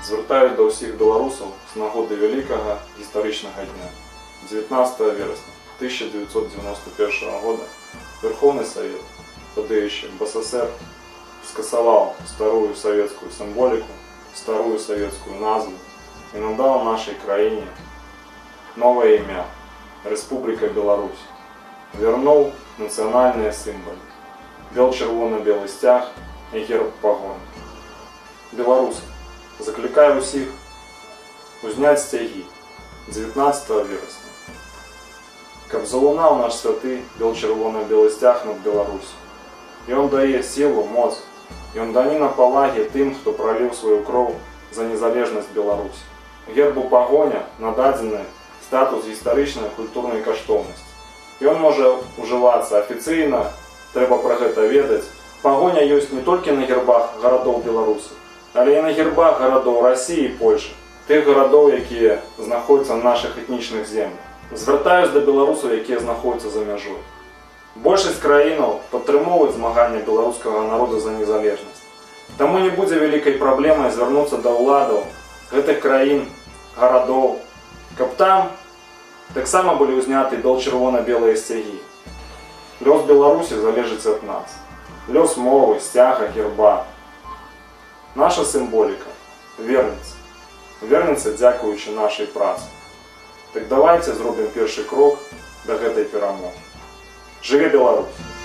Звяртаюся да ўсіх беларусаў з нагоды вялікага гістарычнага дня. 19 верасня 1991 года Верховный Совет, тады яшчэ БССР, скасаваў старую савецкую сімволіку, старую савецкую назву і надаў нашай краіне новае імя — Рэспубліка Беларусь. Вярнуў нацыянальныя сімвалы: бел-чырвона-белы сцяг і герб Пагоні. Беларусы, заклікаю ўсіх узняць сцягі 19 верасня, каб залунаў наш святы бел-чырвона-белы сцяг над Беларуссю. Ён дае сілу, моц, ён даніна павагі тым, хто праліў сваю кроў за незалежнасць Беларусі. Гербу Пагоня нададзены статус гістарычнай культурнай каштоўнасці. Ён можа ўжывацца афіцыйна, трэба пра гэта ведаць. Пагоня ёсць не толькі на гербах гарадоў Беларусі, але і на гербах гарадоў Расіі і Польшы, тых гарадоў, якія знаходзяцца на нашых этнічных землях. Звяртаюсь да беларусаў, якія знаходзяцца за мяжой. Большасць краінаў падтрымоўваюць змаганне беларускага народа за незалежнасць. Таму не будзе вялікай праблемай звярнуцца да ўладаў гэтых краін, гарадоў, каб там таксама былі ўзняты бел-чырвона-белыя сцягі. Лёс Беларусі залежыць ад нас. Лёс мовы, сцяга, герба. Наша сімволіка вернецца. Вернецца дзякуючы нашай працы. Так давайте зробім першы крок да гэтай перамогі. Жыве Беларусь!